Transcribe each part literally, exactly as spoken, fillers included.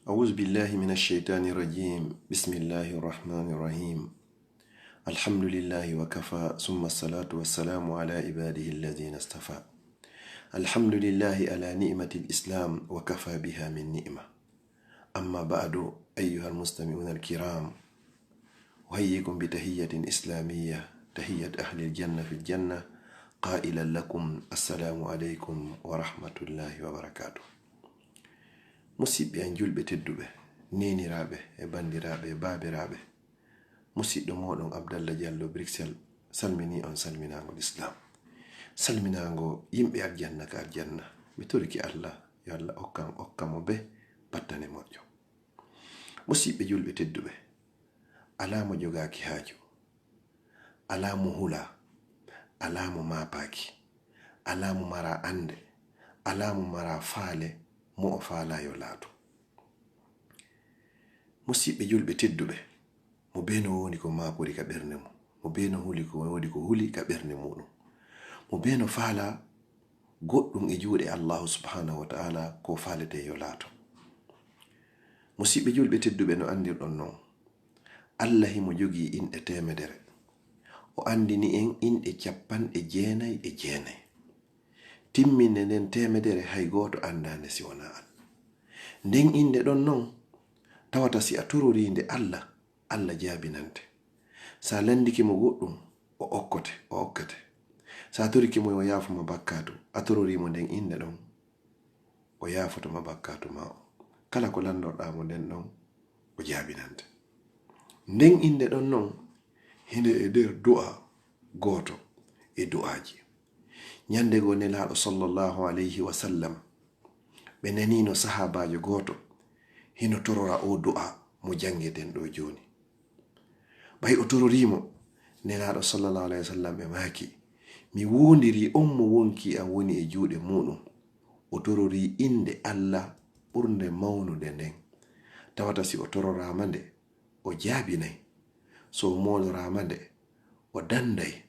أعوذ بالله من الشيطان الرجيم. بسم الله الرحمن الرحيم. الحمد لله وكفى، ثم الصلاة والسلام على عباده الذين اصطفى. الحمد لله على نعمة الإسلام، وكفى بها من نعمة. أما بعد، أيها المستمعون الكرام، أحييكم بتحية إسلامية، تحية أهل الجنة في الجنة، قائلا لكم: السلام عليكم ورحمة الله وبركاته. Musiɓɓe am julɓe tedduɓe, neeniraaɓe e banndiraaɓe e baabiraaɓe, musiɗɗo mooɗon Abdallah Diallo Bruxelles salminii on salminaango Lislaam. Salminaango yimɓe aljanna ka aljanna. Mi torike Allah, yo Allah okkan, okka mo bee battane moƴƴo. Musiɓɓe julɓe tedduɓe, alaa mo jogaaki haaju, alaa mo hulaa, alaa mo maapaaki, alaa mo maraa annde, alaa mo maraa faale, mo o faalaa yo laatu. Musiɓɓe julɓe tedduɓe, mo bee no woodi ko maakori ka ɓernde mum, mo bee no huli ko woodi ko huli ka ɓernde muuɗum, mo bee no faalaa goɗɗum e juuɗe Allahu subhaanahu wa ta'ala ko faaletee yo laato. Musiɓɓe julɓe tedduɓe, no anndirɗon non, Allah himo jogii inɗe teemedere. O anndini en inɗe cappanɗe jeenay e jeenay. Timminde nden teemedere hay gooto anndaa nde si wonaa Allah. Nden innde ɗon non, tawata si a tororii nde Allah, Allah jaabinante. Sa lanndike mo goɗɗum, o okkote, o okkete. Sa torike mo yo yaafo ma bakkaatu, a tororii mo nden innde ɗon, o yaafoto ma bakkaatu ma o. Kala ko lanndorɗaa mo nden ɗon, o jaabinante. Nden innde ɗon non, hinde e nder du'a gooto e du'aaji. Ñande goo Nelaaɗo sallallahu alayhi wa sallam, ɓe naniino sahaabaajo gooto hino torora oo du'a mo janngeten ɗoo jooni. Ɓay o tororii mo, Nelaaɗo sallallahu alayhi wa sallam ɓe maaki, mi woondirii on mo wonkii an woni e juuɗe muuɗum. O tororii innde Allah ɓurnde mawnude nden. Tawata si o tororaama nde, o jaabinay. So o moonoraama nde, o dannday.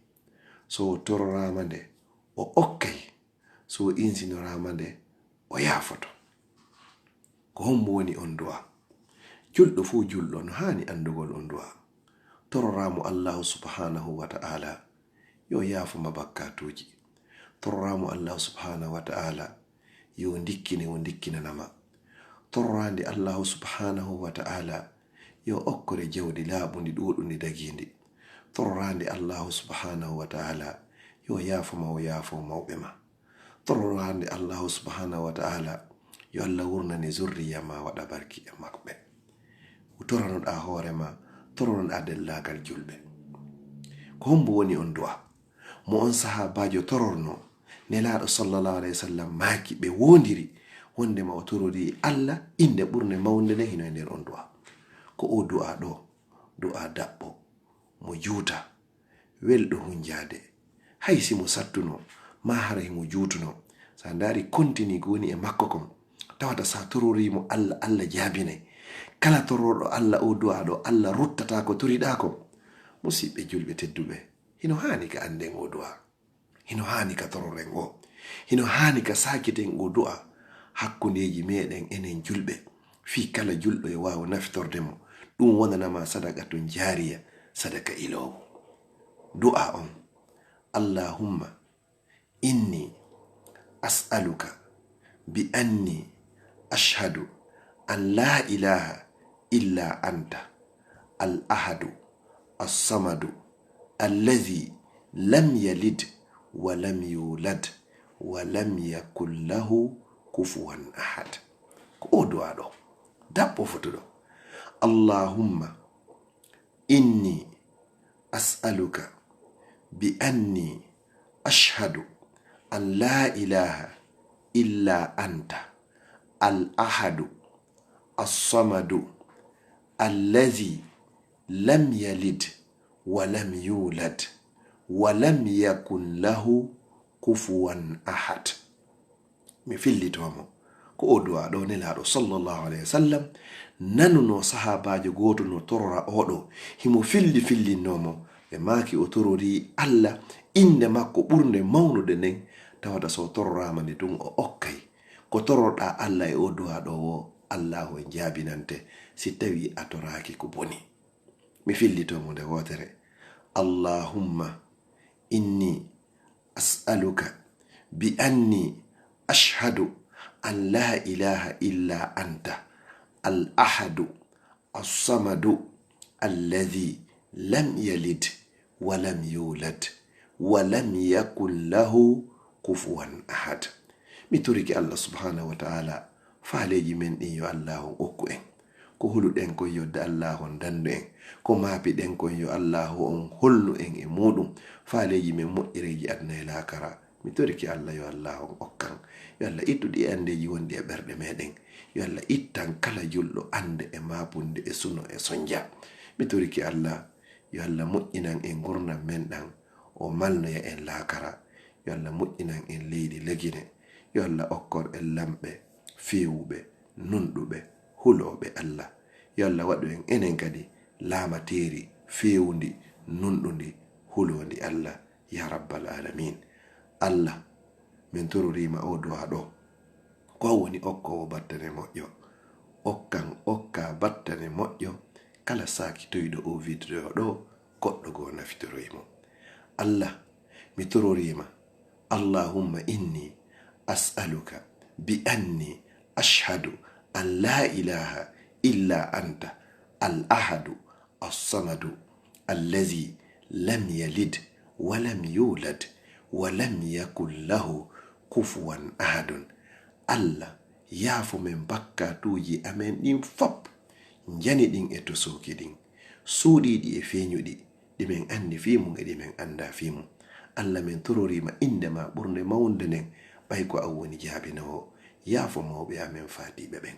So o tororaama nde, o okkay. So o insinoraama nde, o yaafoto. Ko hombo woni on du'a? Julɗo fuu julɗo no haani anndugol on du'a. Tororaa mo Allahu subhaanahu wa ta'ala yo yaafo ma bakkaatuuji. Tororaa mo Allahu subhaanahu wa ta'ala yo ndikkine o ndikkinana ma. Tororaa nde Allahu subhaanahu wa ta'ala yo okkore jawdi laaɓundi ɗuuɗundi dagiindi. Tororaa nde Allahu subhaanahu wa ta'ala yo yaafo ma o yaafo mawɓe ma. Tororaa nde Allahu subhaanahu wa ta'ala yo Allah wurnane zurriya ma waɗa barki e maɓɓe. Toranoɗaa hoore ma, toranoɗaa denndaangal julɓe. Ko hombo woni on du'a? Mo on sahaabaajo tororno, Nelaaɗo sallallahu alayhi wa sallam maaki ɓe woondiri wondema o tororii Allah innde ɓurnde mawnde nden hino e nder on du'a. Ko oo du'a ɗoo, du'a daɓɓo, mo juuta, welɗo hunjaade. Hay si mo sattuno, maa hara himo juutuno. Sa ndaari kontini ko woni e makko kon, tawata sa tororii mo Allah, Allah jaabinay. Kala tororɗo Allah oo du'a ɗoo, Allah ruttataa ko toriɗaa kon. Musiɓɓe julɓe tedduɓe, hino haani ka annden oo du'a. Hino haani ka tororen o. Hino haani ka saakiten o du'a hakkundeeji meɗen enen julɓe. Fii kala julɗo e waawa naftorde mo. Ɗum wonana ma sadaqatun jaariya, sadaka iloowo. Du'a on. Allahumma inni as'aluka bi anni ashhadu an la ilaha illa anta, al ahadu, as-samadu, allazi lam yalid wa lam yulad wa lam yakun lahu kufuwan ahad. Ko o du'a ɗo. Daɓɓo fotuɗo. Allahumma inni as'aluka bi anni ashhadu an la ilaha illa anta, al ahadu, as-samadu, allazi lam yalid wa lam yulad wa lam yakun lahu kufuwan ahad. Mi fillitoo mo. Ko o du'a ɗo Nelaaɗo sallallahu alayhi wa sallam nanunoo sahaabaajo gooto no torora oo ɗo. Himo filli fillinnoo mo. Ɓe maaki o tororii Alla innde makko ɓurnde mawnude nden, tawata so o tororaama nde tun o okkay. Ko tororɗaa Alla e o du'a ɗo woo, Allaahu en jaabinante si tawii a toraaki ko boni. Mi fillitoo mo nde wootere. Allahumma inni as'aluka bi anni ashhadu an laa ilaaha illa anta, al ahadu, as-samadu, alladhi lam yalid wa lam yulad wa lam yakun lahu kufuwan ahad. Mi torike Allah subhanahu wa ta'ala, faaleeji men ɗin yo Allaahu okku en. Ko huluɗen kon yo Allaahu on dandu en. Ko maapiɗen kon yo Allaahu on hollu en e muuɗum. Faaleeji men moƴƴereeji aduna e laakara. Mi torike Allah yo Allaahu on okkan. Yo Allah ittu ɗi anndeeji wonɗi e ɓerɗe meɗen. Yo Allah ittan kala julɗo annde e maapunde e suno e sonja. Mi torike Allah yo Allah moƴƴinan en ngurndan men ɗan. O malnoya en laakara. Yo Allah moƴƴinan en leydi Lagine. Yo Allah okkor en lamɓe feewuɓe, nunɗuɓe, hulooɓe Allah. Yo Allah waɗu en enen kadi laamateeri feewundi, nunɗundi, huloondi Allah, ya rabbal alamin. Allah, min tororiima oo duwaa ɗoo. Ko an woni okkoowo battane moƴƴo. Okkan, okka battane moƴƴo kala saakitoyɗo oo video ɗoo, goɗɗo goo nafitoroy mo. Allah, mi tororiima. Allahumma inni as'aluka bi anni ashhadu an laa ilaaha illa anta, al ahadu, as-samadu, allazi lam yalid wa lam yulad wa lam yakun lahu kufuwan ahadun. Allah, yaafo men bakkaatuuji amen ɗin fop, njani ɗin e tosooki ɗin, suuɗiiɗi e feeñuɗi, ɗi men anndi fii mum e ɗi men anndaa fii mum. Allah, men tororiima innde maa ɓurnde mawnude nden, ɓay ko an woni jaabinoowo, yaafo mawɓe amen faatiiɓe ɓen.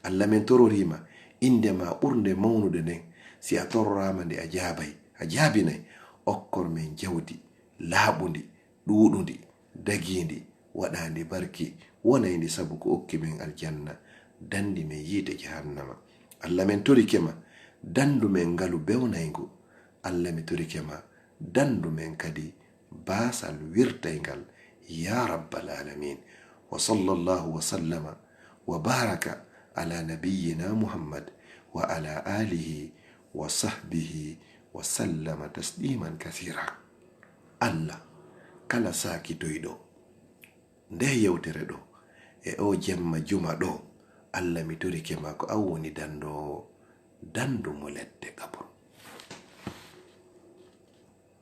Allah, men tororiima innde maa ɓurnde mawnude nden, si a tororaama nde a jaabay, a jaabinay, okkor men jawdi laaɓundi, ɗuuɗundi, dagiindi, waɗaandi barki, wonayndi sabu ko okki men aljanna, danndi men yiite jahannama. Allah, men torike ma, danndu men ngalu bewnayngu. Allah, mi torike ma, danndu men kadi baasal wirtayngal, ya rabbal alamin. Wa sallallahu wa sallama wa baraka ala nabiyyina Muhammad wa ala alihi wa sahbihi wa sallama tasliman kathira. Allah, kala saakitoyɗo ndee yewtere ɗoo e oo jemma juma ɗoo, Allah, mi torike ma, ko an woni danndoowo, danndu mo ledde qabru.